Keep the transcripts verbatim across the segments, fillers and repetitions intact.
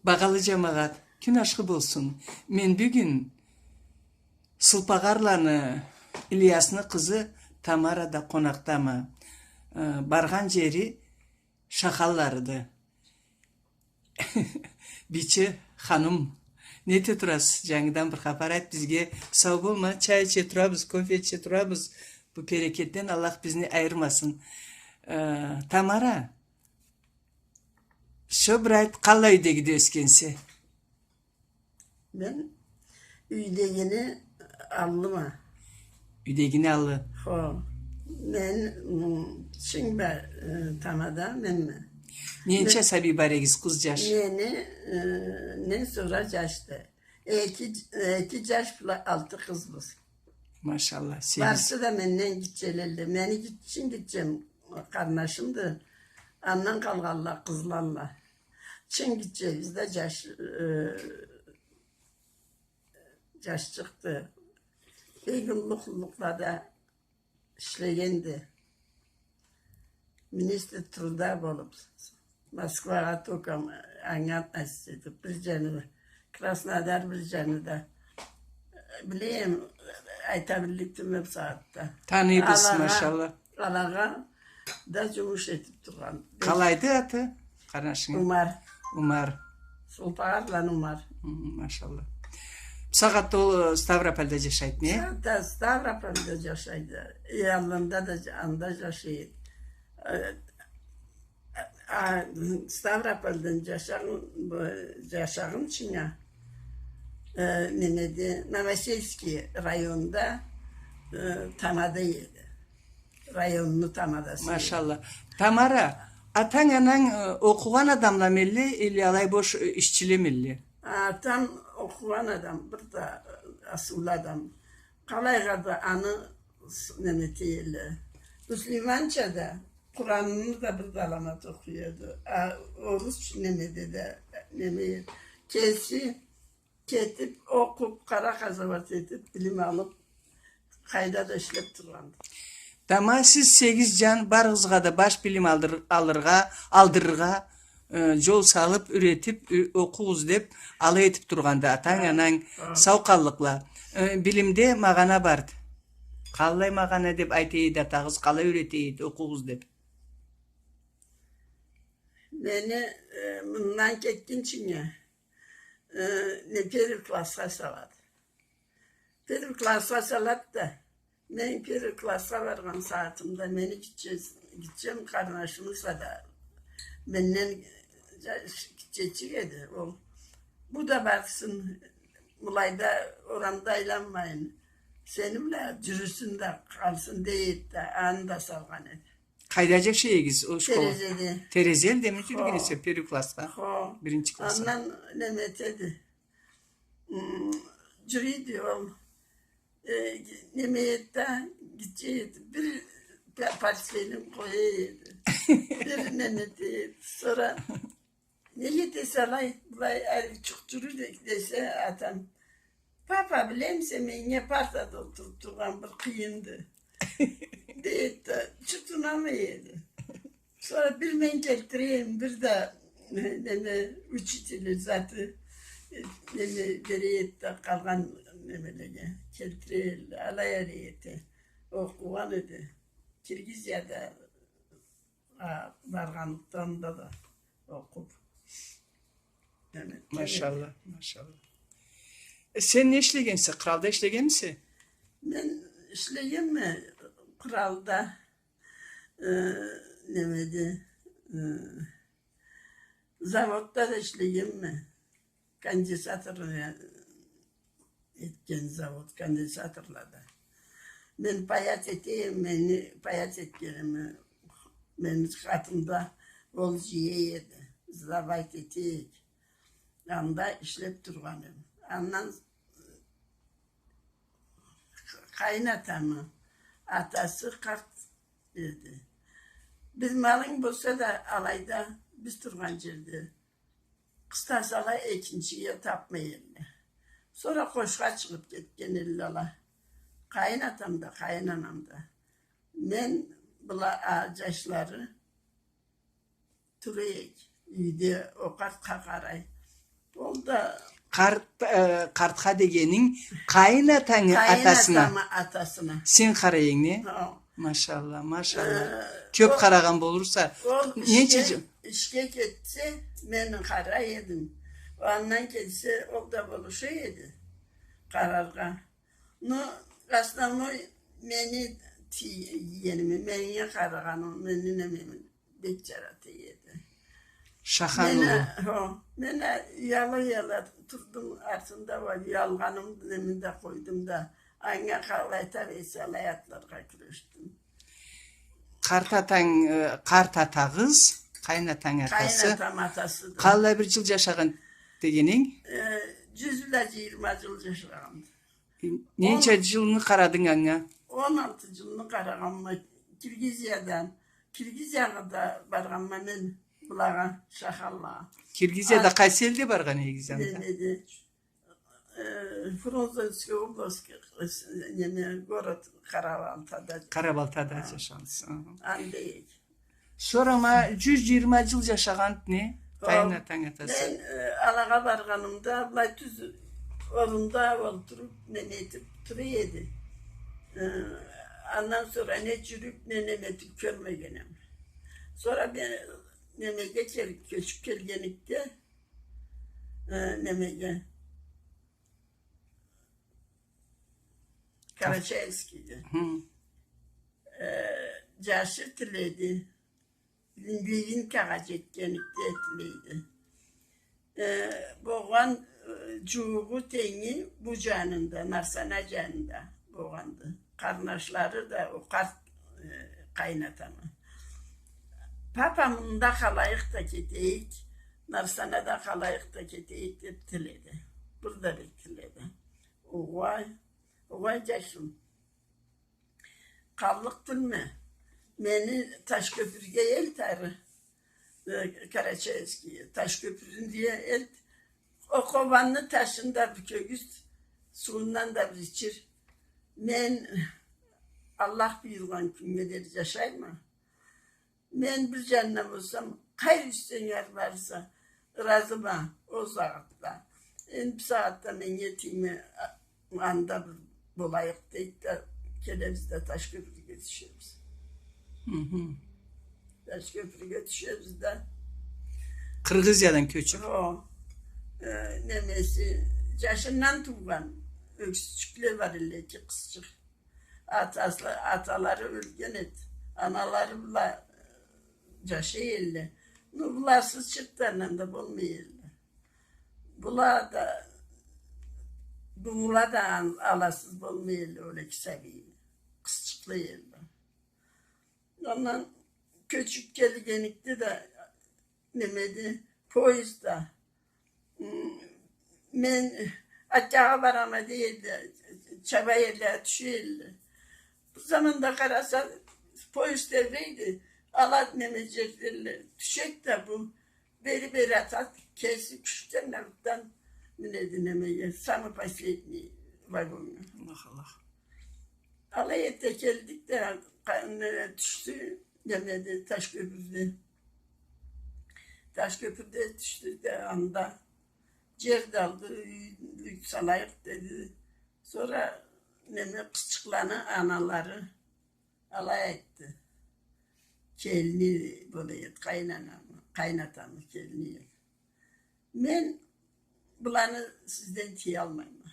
Багъалы джамагъат, кюн ашхы болсун. Мен бюгюн Сылпагъарланы Ильясны къызы Тамарада къонакъдама. Э, баргъан джери Шахалларыды. Бийче ханум, не эте турасыз? Джангыдан бир хапар айт бизге. Сау болма, чай иче турабыз, кофе иче турабыз. Бу берекетден Аллах бизни айырмасын. Э, Тамара, сора бир айт, къаллай юйдегиде ёсгенсе? Мен юйдегини аллыма. Юйдегини аллы. Хо. Мен, м, чынг ба, э, тамада менме. Ненча сабий бар эдигиз, къыз, джаш? Мени, э, мен сора джашды. Эки, эки джаш бла алты къызбыз. Машалла, сегиз. Барысы да менден гитчелелле. Мени гитче, гитчем къарнашымды. Андан къалгъанла къызлалла. Чынг гитчебиз да джаш, э, джашчыкъды. Бек уллу къуллукълада ишлегенди. Министр труда болуп, Москвагъа током, анга относиться этип, бир джаны да, Краснодар бир джаны да. Билейим, айта биллик тюлме бусагъатда. Таныйбыз, машалла. Алагъа да джумуш этип тургъан. Къалайды аты, къарнашынгы? Умар. Умар. Сулпагъарланы Умар. М, машалла. Бусагъатда ол, э, Ставропольда джашайды, не? Да, Ставропольда джашайды. Э, аллында да джа-, анда джашайды. Э, а, Ставропольдан джашагъын, бу, джашагъынчынга, э, немеде, Новосельский районда, э, тамада эди. Районну тамадасы. Машалла. Тамара, атанг, ананг, э, окъугъан адамламы элле, или алай бош, э, ишчилеми элле? Атам окъугъан адам, бир да, э, асыулу адам. Къалайгъа да аны с-, неме эте элле. Муслиманча да, Къуранны да бир да аламат окъуй эди. А орусча немеде да, неме, кеси кетип, окъуп, къара къазауат этип, билим алып, къайда да ишлеп тургъанды. Тамара, сиз сегиз джан барыгъызгъа да баш билим алдыр-, алыргъа, алдырыргъа, э, джол салып, юретип, ю-, окъугъуз деп, алай этип тургъанды атанг, ананг, сау къаллыкъла. Э, билимде магъана барды. Къаллай магъана деп айта эди атагъыз, къалай юрете эди, окъугъуз деп. Мени, э, мындан кетгинчинге, э, не первый классха салады. Первый классха салады да, мен первый классха баргъан сагъатымда мени гитче-, гитчем къарнашым эсе да, менден джаш-, гитчечик эди ол. Бу да барсын, былайда, орамда айланмайын, сени бла джюрюсюн да къалсын, дей эди да, аны да салгъан эди. Къайда джашай эдигиз ол школа? Терезеде. Терезедеми джюрюген эсе первый классха? Хо. Биринчи классха. Андан неме этеди. М, джюрюйдю ол. Э, неме эди да, гитче эди. Бир па-, портфелин къоя эди. Бир неме эте эди. Сора Неге десе, алай, былай, ары чукъ джюрю де-, десе, атам: «Папа, билемисе, меннге партада олтуруп тургъан бир къыйынды», — дей эди да, чутунамай эди. Сора бир мен келтире эдим, бир да, э, неме, учитель заты, э, неме, бере эди да, къалгъан немелеге келтире эди, алай ары эди. Окъугъан эди. Киргизияда а, баргъанлыкъгъа да окъуп. Яни, машалла, машалла. Э, сен не ишлегенсе? Къралда ишлегенмисе? Мен ишлегенме къралда, э, немеде, э, заводда да ишлегенме. Конденсатор, э, этген завод, конденсаторлада. Мен паять эте эдим, мени паять этгеними, мени къатымда ол джыя эди, сдавать эте эдик. Анда ишлеп тургъан эдим. Андан къайын атамы атасы къарт эди. Бир малынг болса да, алайда, биз тургъан джерде, къыстаса да, экинчиге тапмай эдиле. Сора къошха чыгъып кетген эдиле ала. Къайын атам да, къайын анам да. Мен, была, а, джашлары тура эдик. Юйде о къартха къарай. Ол да... Къарт, э, къартха дегенинг, къайын атангы атасына. Къайын атамы атасына. Сен къарай эдинг, не? Хо. Машалла, машалла. Э, кёп къарагъан болурса. Ол ненча ишге, жыл? Ишге кетсе, мен къарай эдим. Андан келсе, ол да болуша эди къараргъа. Но основной мени ти-, тиегеними, меннге къарагъанымы, мени немеми бек жарата эди. Шахан улу. Мен а, хо, мен а уяла-уяла турдум, артында уа уялгъаным, немени да къойдум да, анга къалай табиса, алай атларгъа кюрешдим. Къарт атанг, э, къарт атагъыз, къайын атанг атасы. Къайын атам атасы да. Къаллай бир жыл жашагъан дегенинг? Э, жюз бла жыйырма жыл жашагъанды. Ненча жылны къарадынг анга? Он алты жылны къарагъанма Киргизиядан. Киргизиягъа да баргъанма мен былагъа, Шаханлагъа. Киргизияда къайсы элде баргъан эдигиз анда? Немеде, э, Фрунзенская область, э, неме, город Къарабалтада. Къарабалтада жашагъансыз. Анда эдик. Сора ма жюз жыйырма жыл жашагъанды, не? Къайын атанг атасы. Мен, э, алагъа баргъанымда, былай тюз орунда олтуруп, неме этип тура эди. Э, андан сора не жюрюп, не неме этип кёрмегенме. Сора мен немеге кел-, кёчюп келгенликде, э, немеге, Карачаевскийге. Хы. Э, жашы тиледи. Линвинкагъа жетгенликде тилейди. Э, болгъан, э, жууугъу, тенги бу жанында, Нарсана жанында болгъанды. Къарнашлары да о къарт, э, къайын атамы. Папа, мында къалайыкъ да кетейик, Нарсанада къалайыкъ да кетейик деп тиледи. Бир да бир тиледи. Огъай, огъай, жашым. Къаллыкъ тюлме. Мени Ташкёпюрге элт ары. Э, Карачаевскийге. Ташкёпюрге элт. О къобанны ташын да бир кёгюз, сууундан да бир ичир. Мен Аллах буюргъан кюннге дери жашайма. Мен бир жанындан болсам, къайры юсден ары барса, ыразыма ол сагъатда. Энди бусагъатда меннге тийме, а, анда бир болайыкъ дейик да, келебиз да Ташкёпюрге тюшебиз. Хы-хы. Ташкёпюрге тюшебиз да. Кыргызиядан кёчюп. Хо. Э, немеси, жашындан туугъан ёксюзчюкле бар элле, эки къызчыкъ. Атасы, аталары ёлген эди. Аналары бла, э, жашай элле. Ну, буласыз чыртдан да болмай элле. Була да, була да ан-, аласыз болмай элле ол эки сабийни. Къызчыкъла элле. Андан кёчюп келгенликде да, немеде, поездда. М, мен Акъягъа барама дей элле, чаба элле, тюше элле. Бу заманда къараса, поезд тебрейди, ала неме жерле, тюшек да бу, бери-бери атат, кеси кюшюкден да бутдан минеди немеге, самый последний вагоннга. Аллах, Аллах. Алай эте келдик да, къа-, не, тюшдю, немеде, Ташкёпюрде. Ташкёпюрде тюшдю да, анда жер да алды, юй, юй салайыкъ деди. Сора неме, къызчыкъланы аналары алай айтды. Келини бола эди, къайын анамы, къайын атамы келини эди. Мен буланы сизден тыялмайма.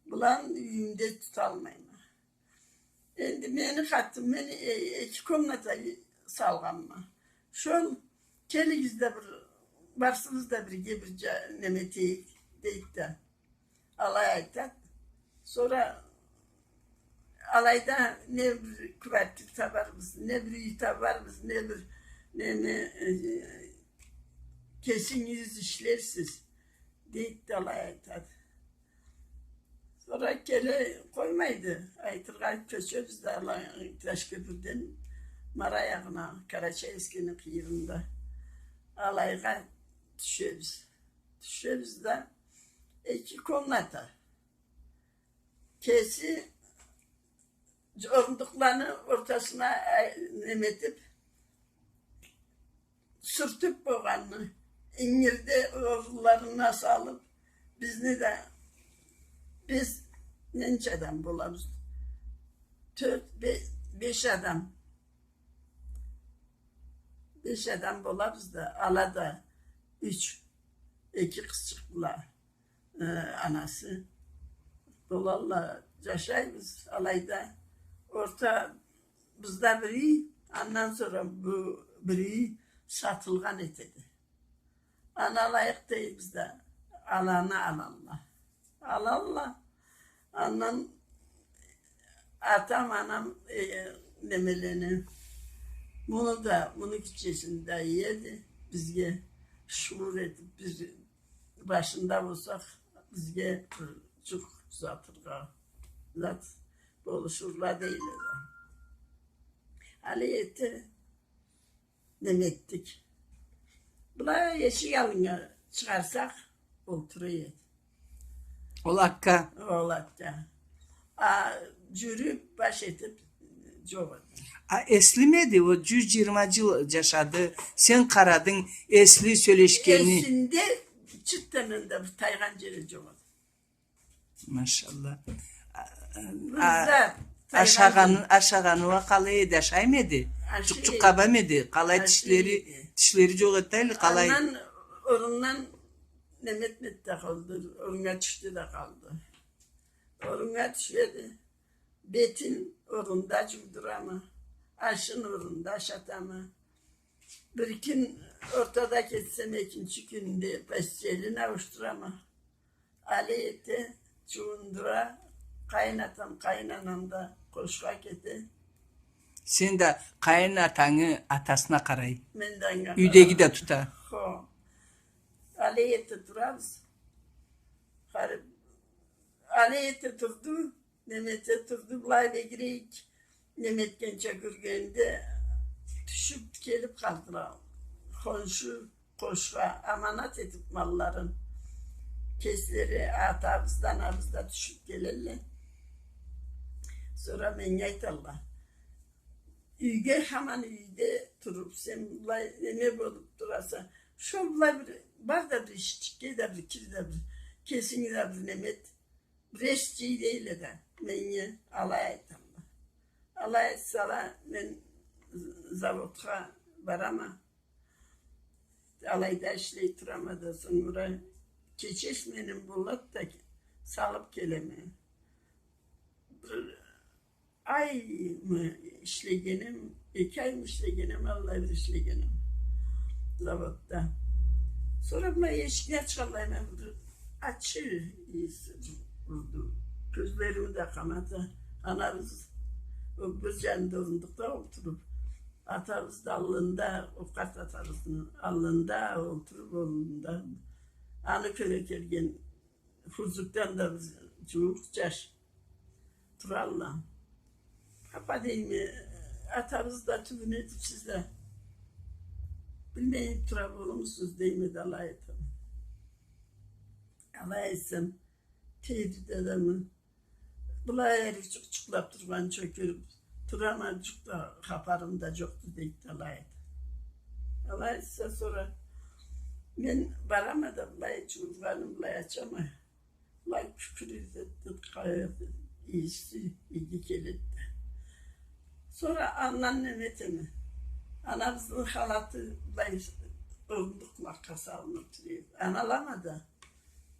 Буланы юйюмде туталмайма. Энди мени къатым, мен э-, эки комната салгъанма. Шол, келигиз да бир, барсыгъыз да бирге бир жа-, неме этейик, дейди да. Алай айтат. Сора алайда не бир квартира табарбыз, не бир юй табарбыз, не бир неме, э, кесигиз ишлерсиз, дейди да алай айтат. Сора келе къоймайды. Айтыргъа, кёчебиз да, ала, Ташкёпюрден Мара аягъына, Карачаевскийни къыйырында. Алайгъа тюшебиз. Тюшебиз да, эки комната. Кеси орундукъланы ортасына, э, неме этип, сюртюп болгъанны, ингирде орунларына салып, бизни да, биз ненча адам болабыз? Тёрт, бе-, беш адам. Беш адам болабыз да, ала да юч, эки къызчыкъ бла, э, анасы. Болалла, жашайбыз алайда. Ортабызда бир юй, андан сора бу бир юй сатылгъан этеди. Аны алайыкъ дейбиз да, аланы алалла. Алалла. Андан атам, анам, э, немелени, муну да, муну гитчесин да иеди. Бизге шуур этип, биз башында болсакъ, бизге бир жукъ узатыргъа зат болушурла дейле да. Алай эте, неме этдик. Былай эшик аллына чыгъарсакъ, олтура эди. Ол атха? Ол атха. А жюрюп, баш этип, жокъ эди. А эслимиди? Ол жюз жыйырма жыл жашады. Сен къарадынг, эсли сёлешгени. Эсимде чырт да менде бир тайгъан жери жокъ эди. Машалла. А, а, ашагъаны, ашагъаны уа къалай эди, ашаймы эди? Ашай. Жукъ-жукъ къабамы эди? Къалай тишлери, тишлери жокъ эди или къалай? Андан орундан неме этмеди да къалды, оруннга тюшдю да къалды. Оруннга тюшеди. Бетин орунда жуудурама, ашын орунда ашатама. Бир кюн ортада кетсем, экинчи кюнде постелин ауушдурама. Алай эте, жуундура, къайын атам, къайын анам да къошха кете. Сен да къайын атангы атасына къарай. Мен да анга къарай. Юйдеги да тута. Хо. Алай эте турабыз. Харип, алай эте турду. Неме эте турду, былай бегирек неме этгенча кёргенде, тюшюп келип къалдыла. Хоншу къошха аманат этип малларын. Кеслери атабыз да, анабыз да тюшюп келелле. Сора меннге айталла: «Юйге, хаман юйде туруп, сен былай неме болуп тураса, шо былай бир бар да, бир ишчикге да бир кир да, бир кесинги да бир неме эт». Бир эшчи дейле да, меннге алай айталла. Алай айтсала, мен заводха барама. Алайда ишлей турама да, сонгра кече сменам болады да, салып келеме. Бир аймы ишлегеним, эки аймы ишлегеним, аллай бир ишлегеним заводда. Сора мына эшикни ачханлайыма бир ачы ийис урду. Кёзлерими да къамады. Анабыз ол бир жанында орундукъда олтуруп, атабыз да аллында, ол къарт атабызны аллында олтуруп, аллында. Аны кёре келген Хурзукдан да бир жууукъ жаш туралла. «Апа, — дейме, — атабыз да тюбюн этип, сиз да билмей тура болурмусуз?» — дейме да, алай айтама. Алай айтсам, тейри да адамы былай эрик жукъ-жукълап тургъанча кёрюп турама, жукъ да хапарым да жокъду, дейди, алай айта. Алай айтса, сора мен барама да, былай жууургъанын былай ачама. Былай кюкюр этеди, къайгъы ийиси иги келеди да. Сора андан неме этеме. Анабызны халаты былай орундукъ макъа салынып тура эди. Аны алама да,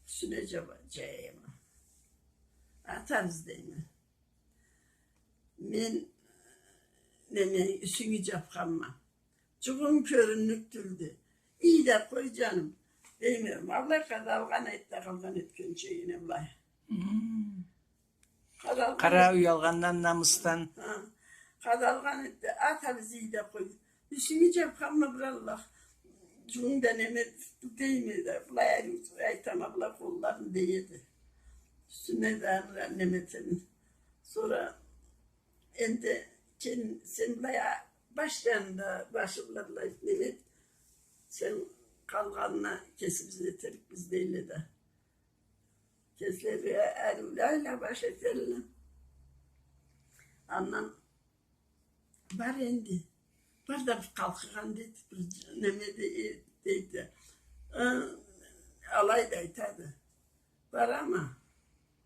юсюне жа-, жаяма. «Атабыз, — дейме, — мен, неме, юсюнгю жапханма. Жугъунг кёрюннюк тюлдю. Ий да къой, жаным», — дейме. Ма былай къадалгъан эди да, къалгъан эди кёнчегине былай. Къадалгъан эди. Къара, уялгъандан, намысдан. Ха. Къадалгъан эди да: «Атабыз, ий да къой. Юсюнгю жапханма, бир Аллах. Жугъунг да неме», — дейме да, былай айтама, былай къолларын да иеди. Юсюне да неме этеме. Сора энди сен, сен былай а-, баш жанында, башы бла былай неме эт, сен къалгъанына кесибиз этерикбиз, дейле да. Кеслери ариулайла, баш этелле. Андан бар энди. Бар да бир къалкъыгъан, дейди, бир неме де, э, дейди. Э, алай да айтады. Барама,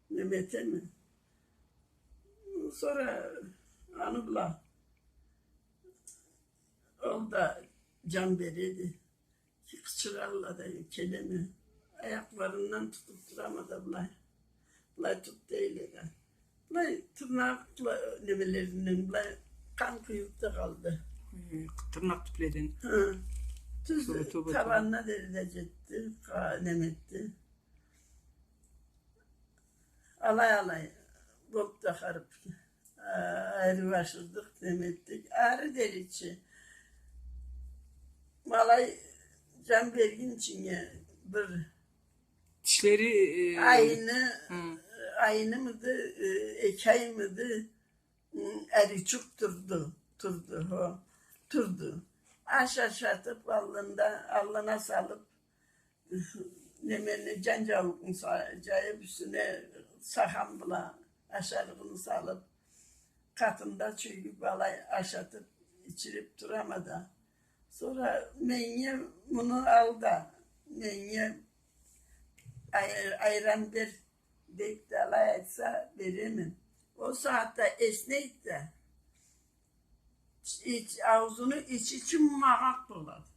неме этеме. Сора аны бла ол да джан береди. Къычыралла да, келеме. Аякъларындан тутуб турама да былай. Былай тут дейле да. Былай тырнакъла немелеринден былай къан къуюб да къалды. Хы, тырнакъ тюбледен. Хы. Тюз табанына дери да джетди, къа-, неме этди. Алай-алай болуб да къарыб, а, ариу ашырдыкъ, неме этдик. Ары дери чи, ма алай джан бергинчинге бир тишлери, э, айны, айнымыды, э, эки аймыды, м, ариучукъ турду, турду, хо, турду. Аш ашатыб, аллында, аллына салыб, немени, джан джаулукъну са-, джайыб, юсюне сахан бла, ашарыгъыны салыб, къатында чюйюб, алай ашатыб, ичириб турама да. Сора меннге муну ал да, меннге ай-, айран бер, деб да алай айтса, береме. Ол сагъатда эснейди да, ич-, аузуну ичи чыммакъ акъ болады.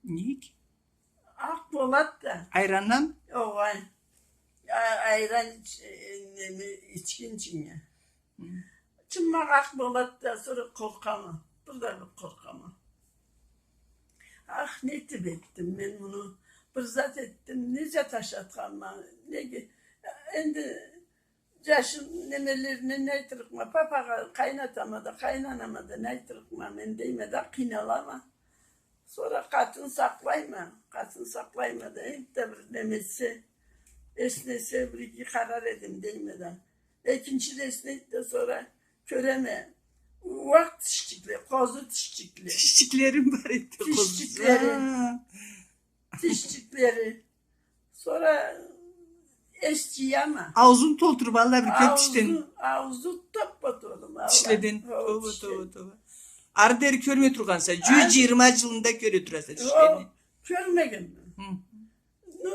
Нек? Акъ болады да. Айрандан? Огъай. А-, айран ич-, э, неме, ичгинчинге. Хы. Чыммакъ акъ болады да, сора къоркъама. Бир да бир къоркъама. Ах, не этиб этдим мен муну? Бир зат этдим, не зат ашатханма? Неге? Энди джашым немелерине не айтырыкъма, папагъа, къайнатама да, къайнанама да не айтырыкъма, мен дейме да, къыйналама. Сора къатын сакълайма, къатын сакълайма да, энтда бир неме этсе, эснесе, бир иги къарар эдим дейме да. Экинчи да эснейди да, сора кёреме, уакъ тишчикле, къозу тишчикле. Тишчиклерим бар эди, къозу. Тишчиклери. Ха. Тишчиклери. Сора эс джыяма. Аузун толтуруб алла бир кёб тишледен. Аузу, аузу топпа-толу ма. Тишледен. Хо, тоба, тишледен. Тоба, тоба. Ары дери кёрмей тургъанса, джюз джыйырма джылында кёре тураса тишлени. Хо, кёрмегенме. Хы. Ну,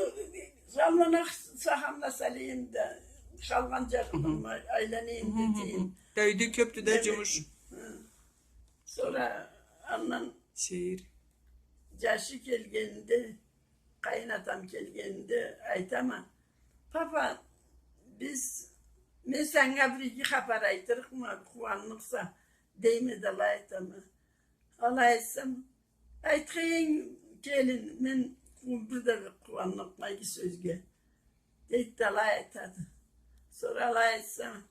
замана сахамда салайым да, къалгъан джагъыма айланайым да этейим. Да юйде кёбдю да джумуш. Хы. Сора андан сейир. Джашы келгенде, къайнатам келгенде айтама: «Папа, биз, мен санга бир иги хапар айтырыкъма, къууанныкъса», — дейме да алай айтама. Алай айтсам: «Айтхыйынг, келин, мен бир да бир къууанныкъма иги сёзге», — дейди да алай айтады. Сора алай айтсам: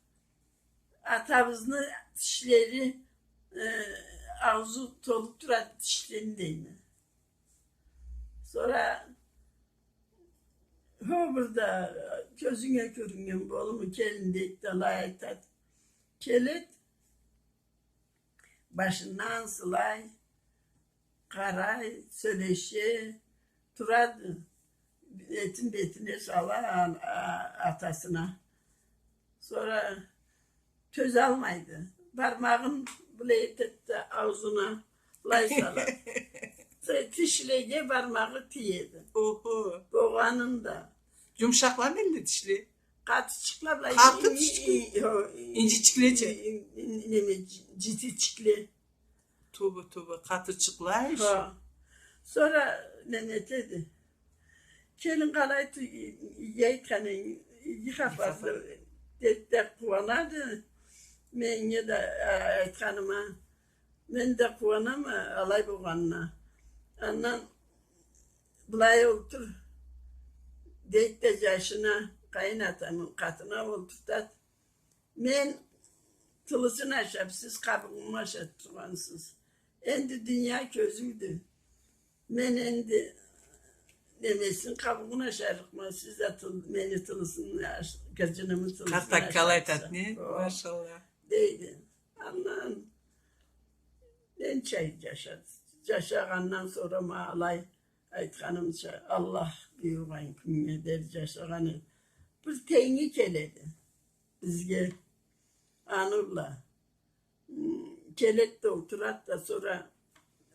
«Атабызны тишлери, э, аузу толуб турады тишден», — дейме. Сора: «Хо, бир да кёзюнге кёрюннген болурму, келин», — дейди да алай айтады. Келеди. Башындан сылай, къарай, сёлеше турады. Этин бетине сала а-, а-, атасына. Сора тёзалмайды. Бармагъын былай этеди да, аузуна былай салады. Тишлеге бармагъы тиеди. Охо. Болгъанын да. Джумушакъламы элле тишле? Къатычыкъла былай. Къаты тишле. Инджичиклеча. Неме, джи-, джитичикле. Тоба, тоба, къатычыкъла иш. Хо. Сора неме этеди. «Келин, къалай ту-, иги айтханынг, иги хапарды», — деди да къууанады. Меннге да, а, айтханыма. Мен да къууанама алай болгъанына. Андан: «Былай олтур», — дейди да джашына, къайнатамы, къатына олтуртады. «Мен тылысын ашаб, сиз къабыгъын ашаб тургъансыз. Энди дуния кёзюудю. Мен энди немесин, къабыгъын ашарыкъма, сиз да тыл-, мени тылысын аш-, гырджынымы тылысын ашарыкъса». Къарт аккала айтады, не? О. Машалла. Дейди. Андан ненча ай джашады. Джашагъандан сора ма алай айтханымча, Аллах буюргъан кюннге дери джашагъан эди. Бир тенги келеди бизге. Аны бла, м, келед да олтурад да, сора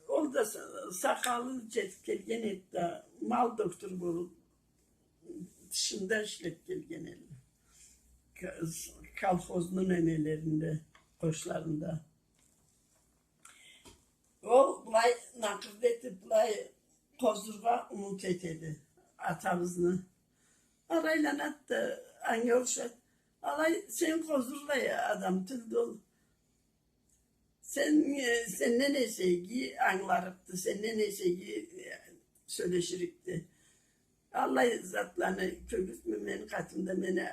ол да са-, сакъалы джетиб келген эди да, мал доктору болуб, тышында ишлеб келген эди. Ко-, колхозну немелеринде, къошларында. Ол былай накъырда этиб, былай къозургъа умут этеди атабызны. Алайланад да, анга урушад. Алай, сен къозурлай адам тюлдю ол. Сен, э, сенден эсе иги ангыларыкъды, сенден эсе иги, э, сёлеширикди. Аллай затланы кёргюзтме мени къатымда, мени, а,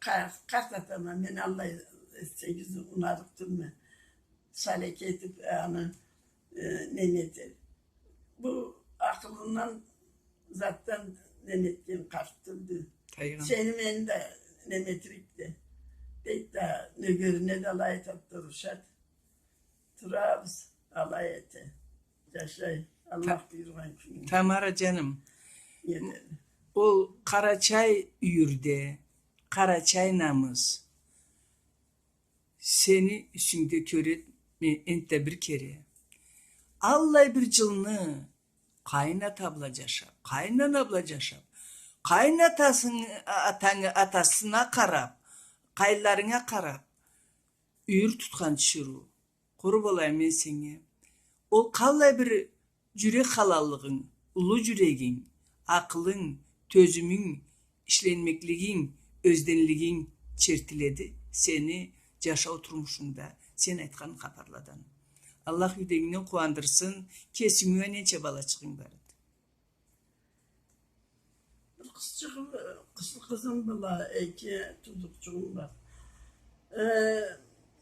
къа-, къарт атама, мен аллай этсегиз унарыкъ тюлме. Салеке этиб, аны, э, неме этер. Бу акъылындан, затдан неме этген къарт тюлдю. Тайгъан. Сени мени да неме этерикди. Дейд да, нёгерине да алай айтад да, урушад. Турабыз, алай эте. Джашай, Аллах буюргъан кюн. Тамара джаным, ол къарачай юйюрде, къарачай намыс сени юсюнгде кёредме энтда бир кере. Аллай бир джылны къайын ата бла джашаб, къайын ана бла джашаб, къайын атасыны, атаны атасына къараб, къайынларынга къараб, юйюр тутхан тиширыу. Къуру болайым мен сеннге. Ол къаллай бир джюрек халаллыгъынг, уллу джюрегинг, акъылынг, тёзюмюнг, ишленмеклигинг, ёзденлигинг чертиледи сени джашау турмушунгда, сен айтхан хапарладан. Аллах юйдегингден къууандырсын. Кесинги уа ненча балачыгъынг бар эди? Бир къызчыгъым, къызы-, къызым бла эки туудукъчугъум бар. Э,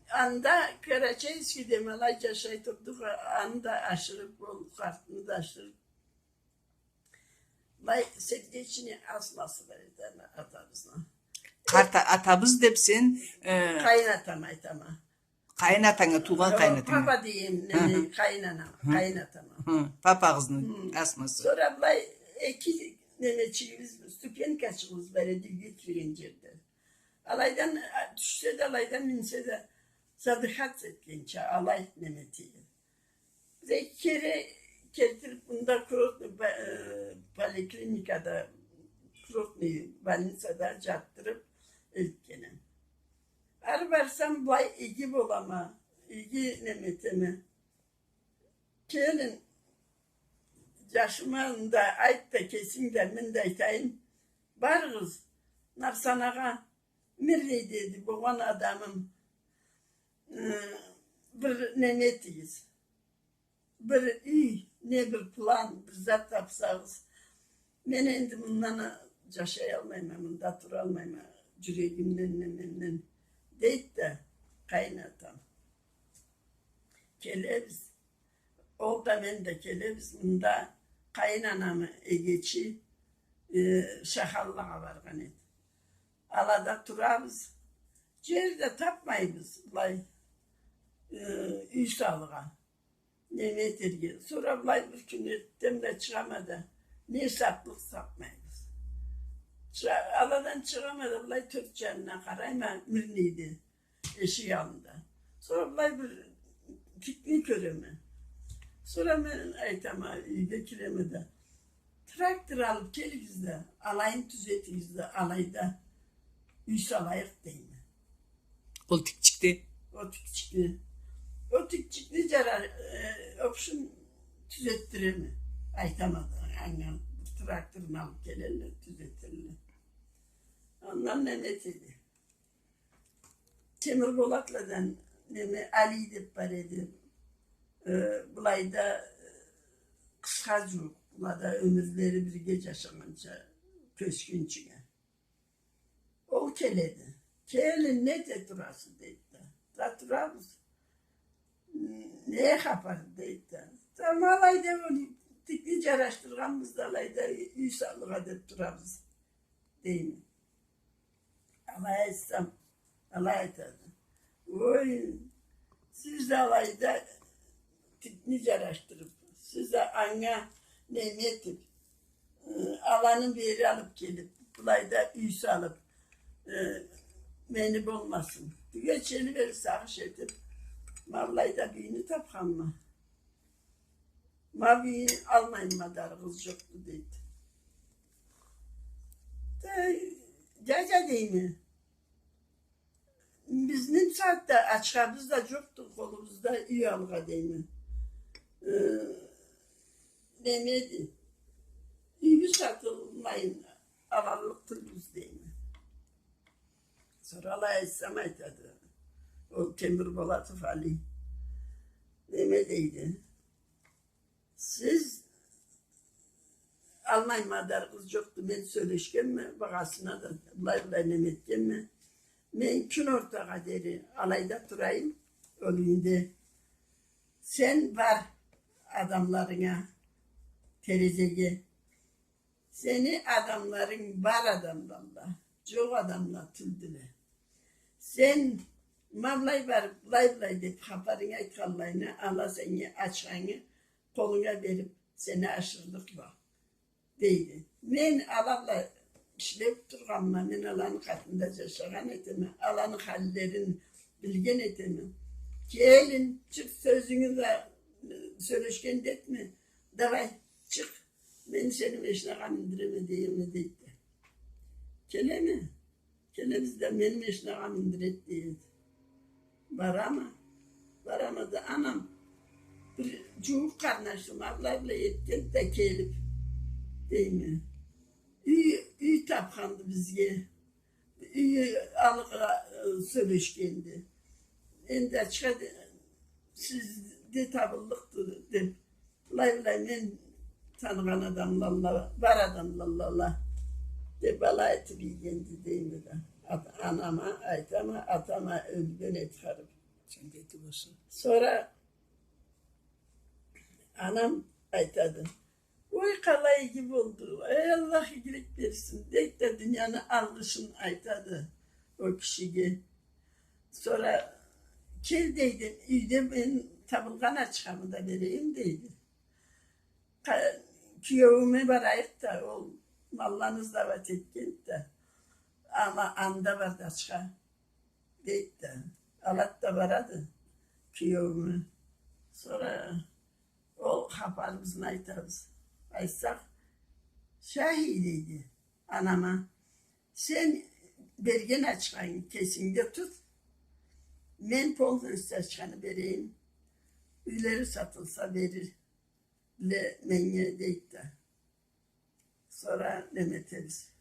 анда Карачаевскийде ма алай джашай турдукъ, аны да ашырыб, ол къартны да ашырыб. Былай сердечный астмасы бар эди ана-, атабызны. Къарт а-, атабыз деб сен, э, къайын атама айтама. Къайын атанга, туугъан къайын атанга. Папа дейме, неме, къайын анама, къайын атама. Папагъызны астмасы. Сора былай эки немечигибиз, ступенькачыгъыбыз бар эди, юйге кирген джерде. Алайдан, а, тюшсе да, алайдан минсе да, задыхаться этгенча, алай неме эте эди. Бир эки кере келтириб, мында курортный ба-, э, поликлиникада, курортный больницада джатдырыб элтгенем. Ары барсам, былай иги болама, иги неме этеме. Келин, джашыма да айт да, кесинг да, мен да айтайым. Барыгъыз, Нарсанагъа, Мирней деди болгъан адамым, э, бир неме этигиз. Бир юй, не бир план, бир зат тапсагъыз. Мен энди мындан а-, джашаялмайма, мында туралмайма, джюрегимден, немемден, дейди да къайын атам. Келебиз. Ол да, мен да келебиз. Мында къайын анамы эгечи, э, шахаллагъа баргъан эди. Алада турабыз. Джер да тапмайбыз, былай, э, юй салыргъа. Неме этерге. Сора былай бир кюн эртден да чыгъама да, не сатлыкъ тапмайбыз. Чыгъа-, аладан чыгъама да, былай тёрт джанына къарайма, Мирнейде, эшик аллында. Сора былай бир тикни кёреме. Сора мен айтама, юйге киреме да, трактор алыб келигиз да, алайын тюзетигиз да, алайда юй салайыкъ, дейме. Ол тикчикде? Ол тикчикде. Ол тикчикни джара-, э, общем, тюзетдиреме. Айтама да, анга тракторну алыб келелле, тюзетелле. Андан неме этеди. Темирболатладан неме, Али деб бар эди. Э, былайда, э, къысха джууукъ, былада ёмюрлери бирге джашагъанча, кёчгюнчюге. Ол келеди. Келин, не эте турасыз, дейди да. Да турабыз. Не хапар, дейди да. Да ма алайда, ол тикни джарашдыргъанбыз да, алайда юй салыргъа деб турабыз, дейме. Алай айтсам, алай айтады. Ой, сиз да алайда тикни джарашдырыб, сиз да анга неме этиб, э, аланы бери алыб келиб, былайда юй салыб, э, мени болмасын. Тюгечени бери сагъыш этиб, Ма былайда бийни тапханма. Ма бийни алмайма дарыгъыз жокъду, дейди. Да, дядя, дейме, бизни бусагъатда ачхабыз да жокъду къолубузда юй алыргъа, дейме. Э, немеди, юйюбюз сатылмайын, алаллыкъ тюлбюз, дейме. Сора алай айтсам, айтады ол Темирболатов Али. Неме, дейди, сиз алмайма дарыгъыз жокъду, мен сёлешгенме, багъасына да былай-былай неме этгенме. Мен кюн ортагъа дери алайда турайым ол юйде. Сен бар адамларынга, терезеге. Сени адамларынг бар адамладыла, жокъ адамла тюлдюле. Сен ма былай барып, былай-былай деп хапарынгы айтханлайына, ала сеннге ачхангы къолунга берип, сени ашырдыкъла, дейди. Мен ала бла ишлеп тургъанма, мен аланы къатында жашагъан этеме, аланы халлерин билген этеме. Келин, чыкъ, сёзюнгю да, э, сёлешген да этме. Давай, чыкъ, мен сени машинагъа миндиреме, дейме, дейди да. Келеме. Келебиз да, мени машинагъа миндиреди, дейди. Барама. Барама да, анам, бир жууукъ къарнашым, абла-абла этгенди да келип, дейме. Юй, юй тапханды бизге. Юй алыргъа, э, сёлешгенди. Энди ачха да, сизде табыллыкъды, деп. Былай-былай мен таныгъан адамладыла, бар адамладыла, деп алай айтып ийгенди, дейме да. Ат-, анама айтама, атама ёлген эди харип. Жаннети болсун. Сора анам айтады: «Ой, къалай иги болду, эй, Аллах игилик берсин», — дейди да, дунияны алгъышын айтады ол кишиге. Сора: «Кел, — дейди, — юйде мен табылгъан ачхамы да берейим», — дейди. Къа-, киеуюме барайыкъ да, ол малланы сдавать этгенди да, ама анда барды ачха, дейди да, алады да барады киеуюме. Сора ол хапарыбызны айтабыз. Айтсакъ, Шахи, — дейди анама, — сен берген ачхангы кесингде тут, мен полностью ачханы берейим. Юйлери сатылса, берирле меннге», — дейди да. Сора неме этебиз.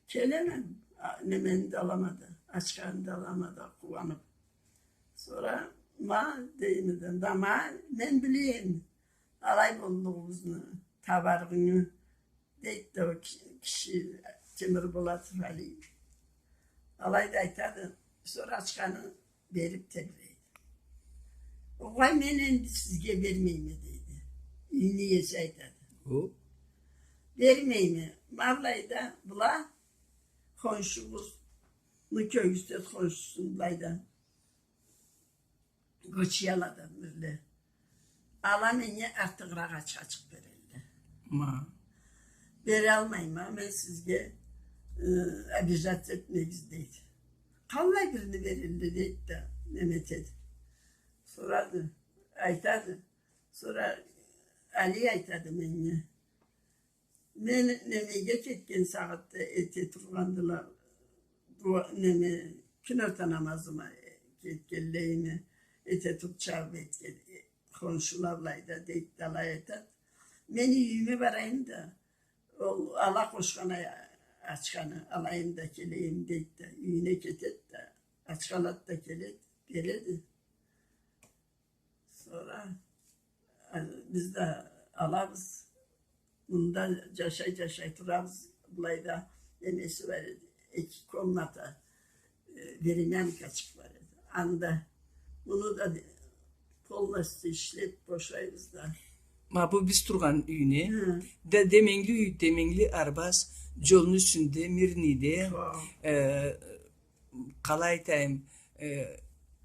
Келеме, а, немени да алама да, ачханы да алама да, къууанып. Сора ма, дейме да, да ма, мен билейим алай боллугъубузну, табарыгъынгы, дейди да ол ки-, киши, Темирболатов Али. Алай да айтады, сора ачханы берип тебирейди. «Огъай, мен энди сизге бермейме», — дейди. Юйню иеси айтады. О? «Бермейме. Ма былайда была, хоншубузну кёгюзтет, хоншусун былайда. Гочияла да бирде. Ала меннге артыгъыракъ ачха ачхы берелле». Ма. «Бералмайма мен сизге, э, обижаться этмегиз», — дейди. «Къаллай бирини берелле?» — дейди да, неме этеди. Сорады, айтады. Сора Али айтады меннге. Мен немеге кетген сагъатда эте тургъандыла, бу неме, кюн орта намазыма кетгенлейиме, эте туруп чабып этген, э, хоншула былайда, дейди да, алай айтады. Мен юйюме барайым да, ол ала къошхан а-, ачханы алайым да келейим, дейди да, юйюне кетеди да, ачха алады да келеди, береди. Сора, а, биз да алабыз. Мында жашай-жашай турабыз. Былайда немеси бар эди. Эки комната, э, времянкачыкъ бар эди. Анда муну да полностью ишлеп бошайбыз да. Ма бу биз тургъан юйню. Хы. Да, деменгили юй, деменгили арбаз, жолну юсюнде, Мирныйде, хо, э, къалай айтайым, э,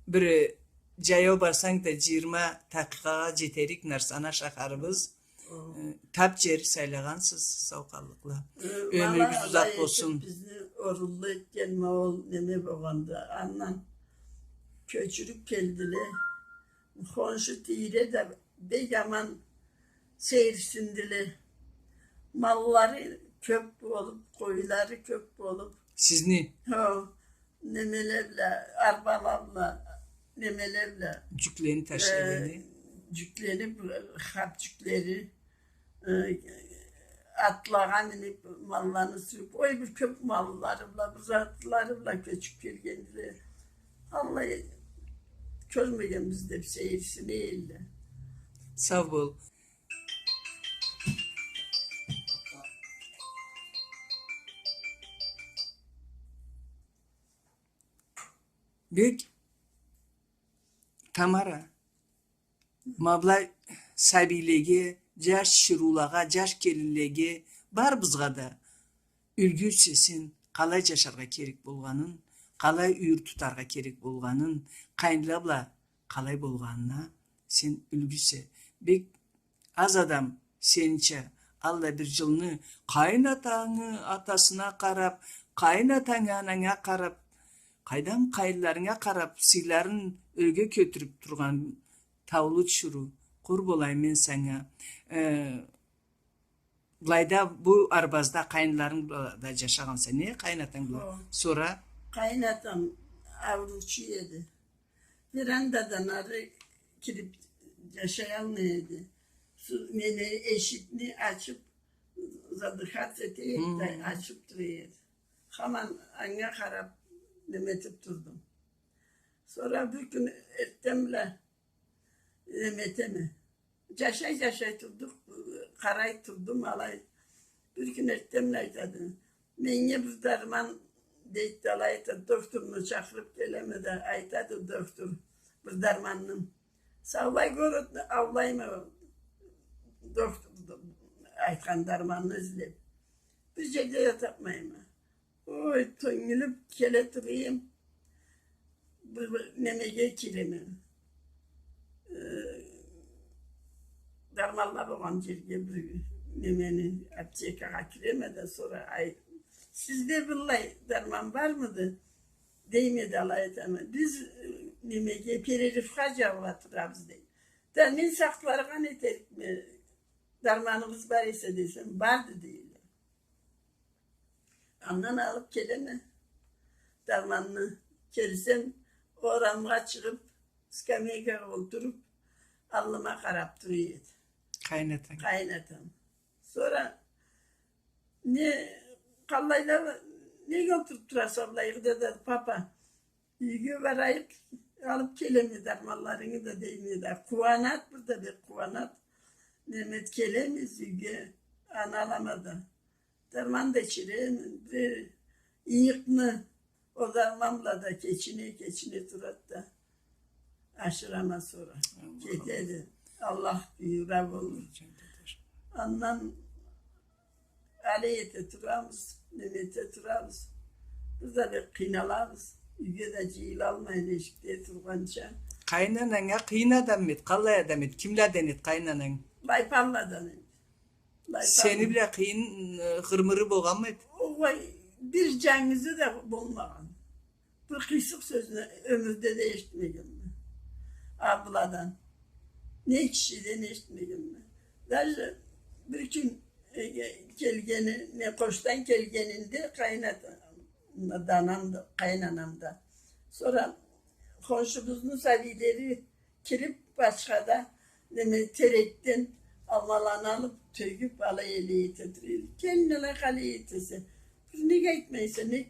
бир жаяу барсанг да, жыйырма такъикъагъа жетерик Нарсана шахарыбыз. О. Э, тап жер сайлагъансыз, сау къаллыкъла. Э, ёмюрюгюз узакъ болсун. Бизни орунлу этген ма ол неме болгъанда, андан кёчюрюп келдиле. Хоншу тийре да бек аман сейирсиндиле. Маллары кёп болуп, къойлары кёп болуп. Сизни? Хо, немеле бла, арбала бла, немеле бла. Джюклени ташыйгъаны. Э, джюклени, хап джюклери. Э, атлагъа минип, малланы сюрюп, ой, бир кёп маллары бла, бир затлары бла кёчюп келгендиле. Аллай кёрмегенбиз деп сейирсине элле. Сау бол. Бек, Тамара, ма былай сабийлеге, джаш чырыулагъа, джаш келинлеге, барыбызгъа да юлгю сен къалай джашаргъа керек болгъанын, къалай юйюр тутаргъа керек болгъанын, къайынла бла къалай болгъанына сен юлгюсе. Бек аз адам сенича аллай бир джылны къайын атангы атасына къарап, къайын атангы ананга къарап, къайдам, къайынларынга къарап, сыйларын ёрге кётюрюп тургъан таулу чырыу, къур болайым мен санга. Э, былайда бу арбазда къайынларынг бла да джашагъанса, не, къайын атанг бла? Хо. Сора? Къайын атам ауруучу эди. Верандадан ары кирип джашаялмай эди. Су-, неме, эшикни ачып, задыхаться эте эди да, ачып тура эди. Хаман анга къарап неметип турдум. Сора бир кюн эртден бла неметеме. Джашай, джашай турдукъ, къарай турдум алай. Бир кюн эртден бла айтады: «Меннге бир дарман», — дейди да, алай айтады, «докторну чакъырып келеме», — да айтады доктор: «Бир дарманны». Саулай городну аулайма, доктор айтхан дарманны излеп. Бир джерде да тапмайма. Ой, тёнгюлюп келе турайым. Бир, бир немеге киреме. Э, дарманла болгъан джерге, бир немени, аптекагъа киреме да, сора: «Ай, сизде быллай дарман бармыды?» — дейме да, алай айтама. «Биз, э, немеге, перерывха джабыла турабыз», — дейди. «Да мен сакъларгъа не этерикме, дарманыгъыз бар эсе?» — десем, «Барды», — дейле. Андан алып келеме дарманны. Келсем, орамгъа чыгъып, скамейкагъа олтуруп, аллыма къарап тура эди. Къайын атанг. Къайын атам. Сора: «Не, къаллайла, неге олтуруп тураса былайгъыда да, папа? Юйге барайыкъ, алып келеме дарманларынгы да», — дейме да. Къууанады, бир да бек къууанады. Неме эт, келеме юйге, аны алама да. Дарман да ичиреме, бир ыйыкъны ол дарман бла да кечине, кечине турады да. Ашырама сора. Аллах. Кетеди. Аллах буюра болур. Андан алай эте турабыз, неме эте турабыз. Биз да бек къыйналабыз. Юйге да джыйылалмай, эшикде тургъанча. Къайын ананг къыйын адаммы эди? Къаллай адам эди? Кимладан эди къайын ананг? Байпалладан эди. Байпалла. Сени бла къыйын, э, гъырмыры болгъанмы эди? Огъай, бир джангызы да болмагъан. Бир къыйсыкъ сёзню ёмюрде да эшитмегенме. Абладан. Не кишиден эшитмегенме. Даже бир кюн, э, келгени, не, къошдан келгенинде къайын ата-, да анам да, къайын анам да. Сора хоншубузну сабийлери кирип, башхада, неме, терекден алмаланы алып, тёгюп, алай эле эте тура эди. Келин, алай къалай этесе? Бир нек айтмайса, нек,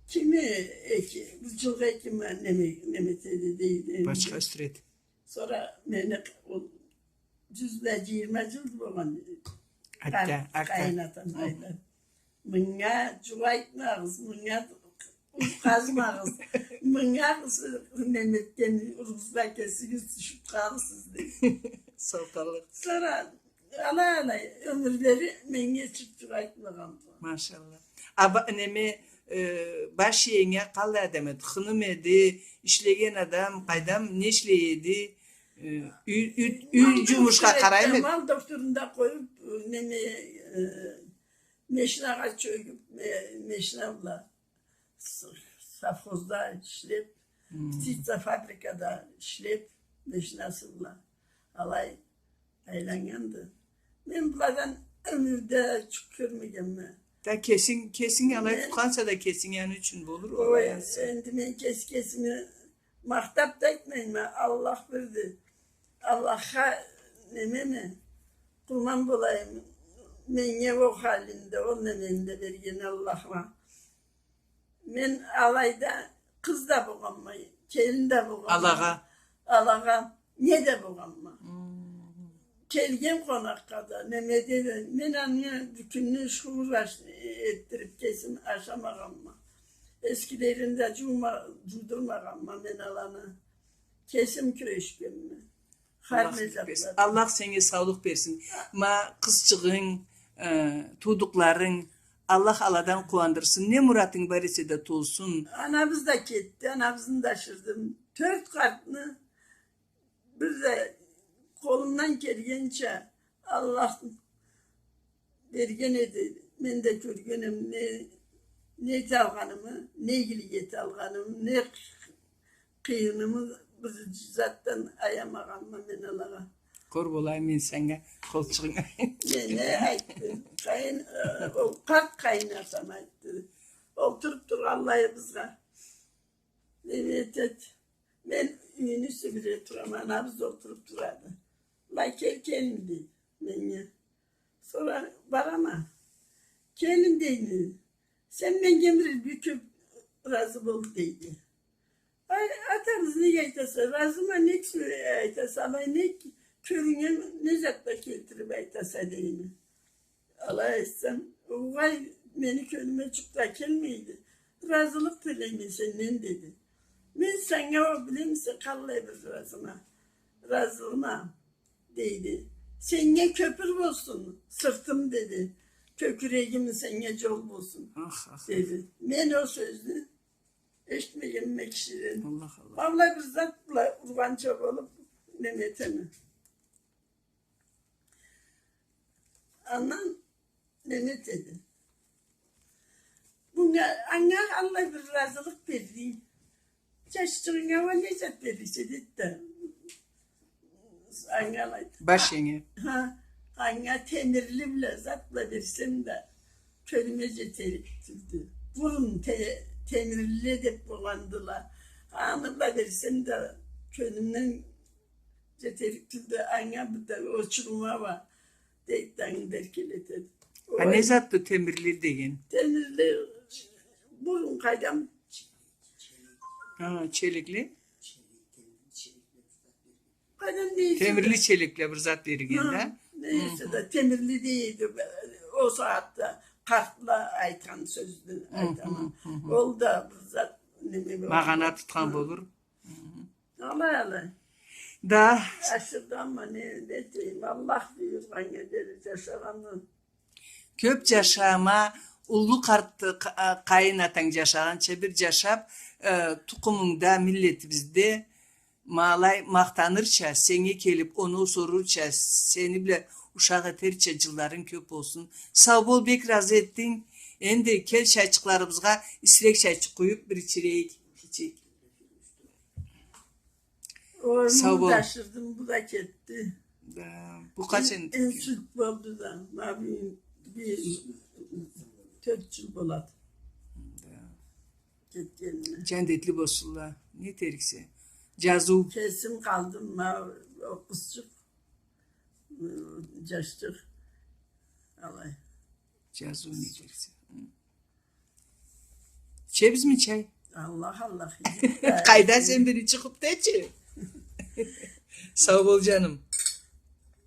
кими эки, бир джылгъа эки ма-, неме, неме этеди, дейди. Башха ёсдюреди. Сора мени ол джюз бла джыйырма джыл болгъан. Атта, атта. Къайын атам айтады. Мынга джукъ айтмагъыз, мынга уруз къазмагъыз, мынга неме этген урузгъа кесигиз тюшюп къалырсыз, дейди. Салкъанлыкъ. Сора алай-алай ёмюрлери меннге чырт джукъ айтмагъан. Машалла. А ба-, неме, э, баш иенг къаллай адам эди? Хыным эди, ишлеген адам, къайдам, не ишлей эди? Э, юй, юй, юй джумушха къараймы эди? Мал докторунда къоюп, неме, э, мешнагъа чёгюп, ме-, мешна бла с-, совхозда ишлеп, Птицефабрикада ишлеп, машинасы бла. Алай айланнганды. Мен быладан ёмюрде джукъ кёрмегенме. Да кесинг, кесинг алай тутханса да, кесинг аны ючюн болур, ой, алай ансы. Энди мен кеси-кесими махтап да айтмайма, Аллах бирди. Аллахха немеме, къурман болайым. Меннге ол халимде, ол немени да берген Аллахма. Мен алайда къыз да болгъанма, келин да болгъанма. Алагъа. Алагъа не да болгъанма. Келген къонакъгъа да, немеде да, мен аны бютюнню шуур ашны этдирип, кесим ашамагъанма. Эскилерин да джуума-, джуудурмагъанма мен аланы. Кесим кюрешгенме. Хар не затла. Аллах сеннге саулукъ берсин. Ма къызчыгъынг, э, туудукъларынг, Аллах аладан къууандырсын. Не муратынг бар эсе да толсун. Анабыз да кетди, анабызны да ашырдым. Тёрт къартны бир да къолумдан келгенча Аллах берген эди. Мен да кёргенме, не, не эталгъанымы, не игилик эталгъанымы, не къыйынымы бир затдан аямагъанма мен алагъа. Къор болайым мен сеннге, къолчугъунг. Меннге айтды. Къайын, э, ол къарт къайын атам айтды. Олтуруп тургъанлайыбызгъа. Мен этет. Мен юйню юсюне турама, анабыз олтуруп турады. Былай кел, келин, дейди меннге. Сора барама. Келин, дейме, сен меннге бир бюкюп разы бол, дейди. Ай, атабыз, нек айтаса, разыма, нек сёле-, айтаса, алай нек кёлюнге не затла келтирип айтаса, дейме. Алай айтсам, угъай, мени кёлюме джукъ да келмейди. Разылыкъ тилейме сенден, деди. Мен санга, ол билемисе, къаллай бир разыма. Разылыгъыма, дейди. Сеннге кёпюр болсун сыртым, деди. Кёкюрегим сеннге джол болсун, деди. Мен ол сёзню эшитмегенме кишиден. Аллах, Аллах. Аллай бир зат бла ургъанча болуп, неме этеме. Андан неме этеди. Бунга, анга аллай бир разылыкъ берди. Джашчыгъынга уа не зат берирсе, деди да. Анга алай. Баш энге. Ха, анга темирли бла зат бла берсем да, кёлюме джетерик тюлдю. Бурун те-, темирли деп болгъандыла. Аны бла берсем да, кёлюмден джетерик тюлдю, анга бир да очурума уа, дейди да, анга да эркелетеди. А не затды темирли деген? Темирли, бурун къайдам. Ха, челекли? Къайдам дейсе да. Темирли челекли бир зат берген да? Дейсе да, темирли дейди. Ол сагъатда къартла айтхан сёзню айтама. Ол да бир зат неме болур. Магъана тутхан болур. Алай, алай. Да. Ашырды, амма не, не дейим, Аллах буюргъаннга дери джашагъанны. Кёп джаша, ма уллу къарт, къа-, къайын атанг джашагъанча бир джашап, э, тукъумунгда, миллетибизде ма алай махтанырча, сеннге келип, оноу сорурча, сени бла ушакъ этерча джылларынг кёп болсун. Сау бол, бек разы этдинг. Энди кел, чайчыкъларыбызгъа исирек чайчыкъ къуюп, бир ичирейик. Ичейик. Ой, сау бол. Муну да ашырдым, бу да кетди. Да, бу къачан кетген? Инсульт болду да, ма бир, бир тёрт джыл болады. Да. Кетгенине. Джандетли болсунла. Не этериксе? Джазыу. Кесим къалдым, ма ол къызчыкъ, ы, джашчыкъ. Алай. Джазыу не этериксе? Ичебизми чай? Аллах, Аллах. Къайда сен биринчи кюпдечи? Сау бол, джаным.